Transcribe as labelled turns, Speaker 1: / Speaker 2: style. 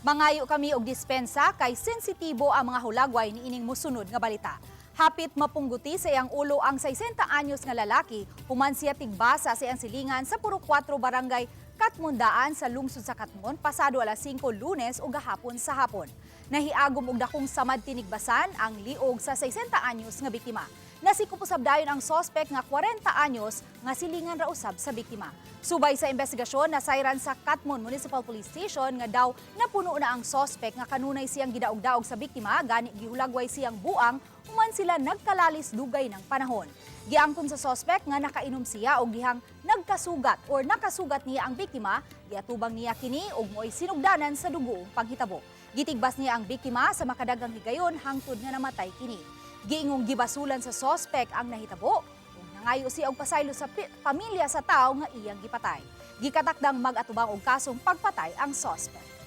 Speaker 1: Mangayo kami og dispensa kay sensitibo ang mga hulagway niining musunod nga balita. Hapit mapungguti sa iyang ulo ang 60 anyos nga lalaki human siya tigbasa sa iyang silingan sa Purok 4, Barangay Katmundaan sa lungsod sa Katmon pasado alas 5 Lunes o gahapon sa hapon. Nahiagom og dakong samad tinigbasan ang liog sa 60 anyos nga biktima. Nasikup usab dayon ang sospek nga 40 anyos nga silingan ra usab sa biktima. Subay sa investigasyon, nasayran sa Katmon Municipal Police Station nga daw napuno na ang sospek nga kanunay siyang gidaog-daog sa biktima, gani gihulagway siyang buang human sila nagkalalis dugay ng panahon. Giangkon sa sospek nga nakainom siya og dihang nagkasugat or nakasugat niya ang biktima, giatubang niya kini og mo'y sinugdanan sa dugo panghitabo. Gitigbas niya ang biktima sa makadagang higayon hangtod nga namatay kini. Giingong gibasulan sa sospek ang nahitabo ug nangayo siya og pasaylo sa pamilya sa tawo nga iyang gipatay. Gikatakdang mag-atubang og kasong pagpatay ang sospek.